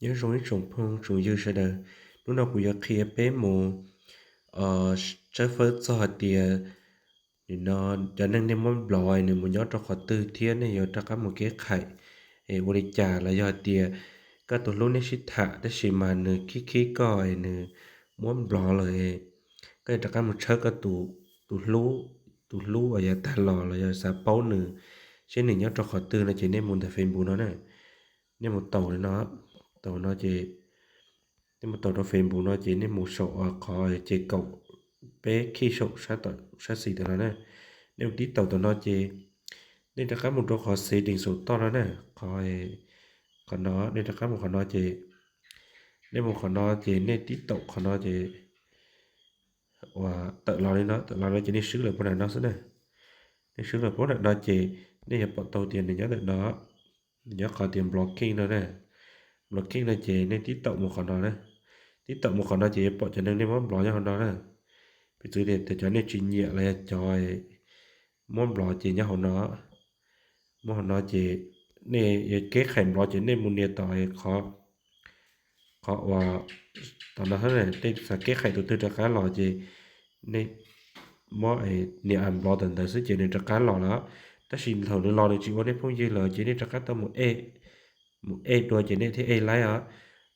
Nyob zoo ib tsoom phooj tsoom ywg sawv daws, hnub no kuv yuav qhia peb mus tshawb fawb txog hais tias nim no cov neeg nej muab nplov nws mus nyob rau qhov twg thiab nej yuav rov qab mus kev qhais es ua li cas, los yog hais tias koj tus hlub nej sib tham tab sis mas nws khib khib koj es nws muab nplov lawm, koj yuav rov qab mus tshawb koj tus hlub, tus hlub uas yav tag los los yog xav paub nws seb nws nyob rau qhov twg no ces nej mus ntawm Facebook no na, nej mus taus no, taus no ces nej mus taus rau Facebook no ces nej mus saum qhov ces kaum peb khij saum sab xis tam no na, nej mus tib taus tam no ces nej rov qab mus rau qhov xev dees saum toj no na, qhov, qhov no nej rov qab mus qhov no ces, nej mus qhov no ces nej tib taus qhov no ces uas tawm los li no, tawm los no ces nej swb lawm puag nram no xwb na. Nej swb lawm puag nram no ces nej yuav pom tau tias nws nyob ntawm no, nws nyob qhov tias nplov keej no na. Nplov keej no ces nej tib taus mus qhov no na, tib taus mus qhov no ces yuav pom cov neeg nej muab nplov nyob hauv no na. Piv txwv tias cov nej tsis nyiam los yog cov muab nplov ces nyob hauv no, muab hauv no ces nej yuav kev qhais nplov ces nej mus nias tom qhov uas tom no, nej xav kev qhais tus twg rov qab los ces nej muab nias nplov tam ntawd xwb ces nws rov qab los lawm. Tab sis thaum nws los nws tsis ua nej phooj ywg lawm ces nej rov qab tau mus ej dua ces nej thiaj ej laib os.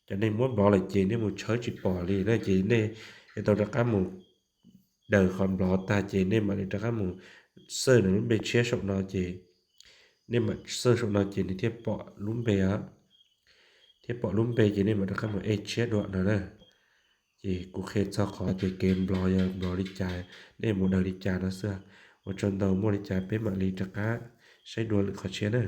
Cov neeg muab nplov lawm ces nej mus tshawb tsis pom li na ces nej yuav tau rov qab mus daws qhov nplov tag ces nej mam li rov qab mus xawj nws lub npe tshiab saum no ces, nej mam xawj saum no ces nws thiaj pom lub npe os, thiaj pom lub npe ces nej mam rov qab mus ej tshiab dua no na. Ces kuv qhia txog qhov tias kev nplov yog nplov li cas, nej mus daws li cas no xwb. Ua tsaug ntau, muaj li cas peb mam li rov qab saib dua lwm qhov tshiab na.